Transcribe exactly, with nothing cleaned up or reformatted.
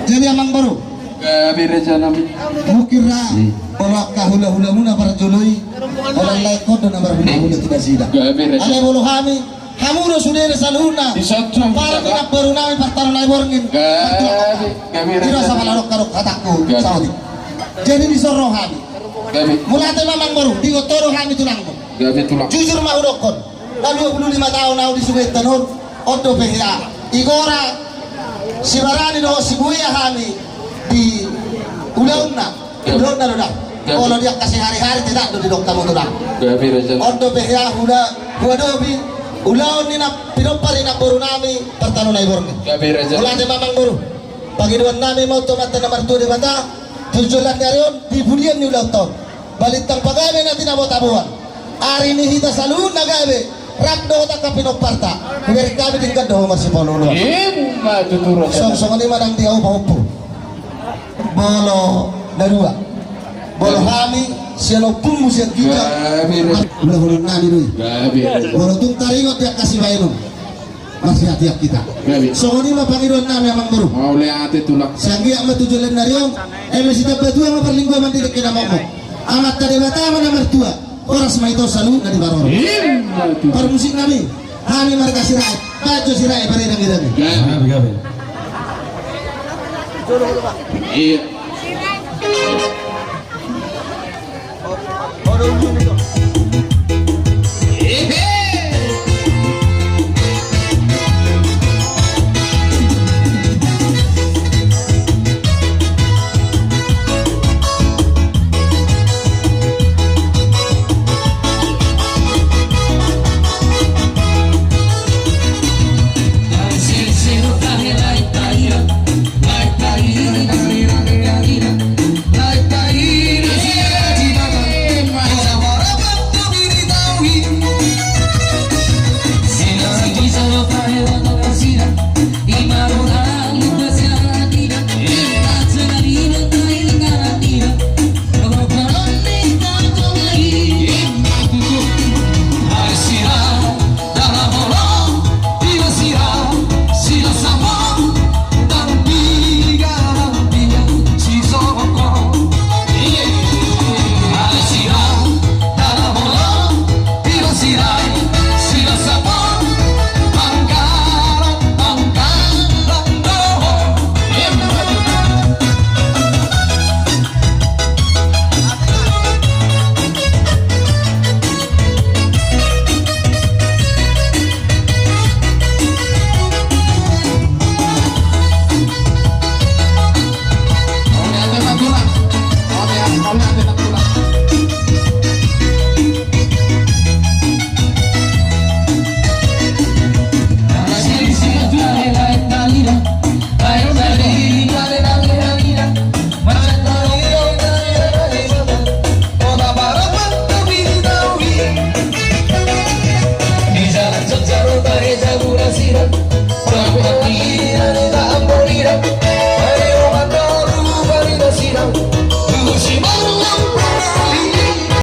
Jadi amang boru, mungkin ra, olo angka hula-hulamuna parjolo i, olo lae kondo na marhula-hula tu nasida. Alai molo hami, hamu do sude na saluhutna. Para tu namboru nami, partano nai borngin. Ira sapala rongka-rongka hatangku saotik. Jadi dison ro hami. Mauliate ma amang boru, diingot ho do hami tulangmu. Jujur ma hudokkon. Na dua puluh lima taon au di Sugiheta on, on dope hea. Igora sibarani dohot sibuea hami di ulaonna. Ulaonna do da. Olo di angka sehari-hari tidak do didok hamu tulang. On dope hea huadopi ulaon ni na pinompar ni namboru nami partano nai borngin. Mauliate ma amang boru. Pangidoan nami ma on tu Amanta na martua Debata, tu joloan ni ari on, di pudian ni ulaonta on. Balintang pagabe na tinabo-taboan. Ari ni hita saluhutna gabe, rap dohot angka pinomparta. Hubereng hami denggan do ho marsipaolo-oloan. Ima tutu raja. Songon i ma nang di au pahompu. Molo na dua. Molo hami sian ompumu sian ginjang. Ulahonon nami do i. Molo tung taringot di angka sibahenon. Marsiatian hita. Songon i ma pangidoan nami amang boru. Mauliate tulang. Sai anggiat ma tu joloan ni ari on, eme sitambatua ma parlinggoman di dengke na mokmok. Amanta Debata ma na martua. Horas ma ito saluhutna di parorot. Parmusik nami. Hami marga Sirait. Baen jo Sirait paredang-edang. Iya.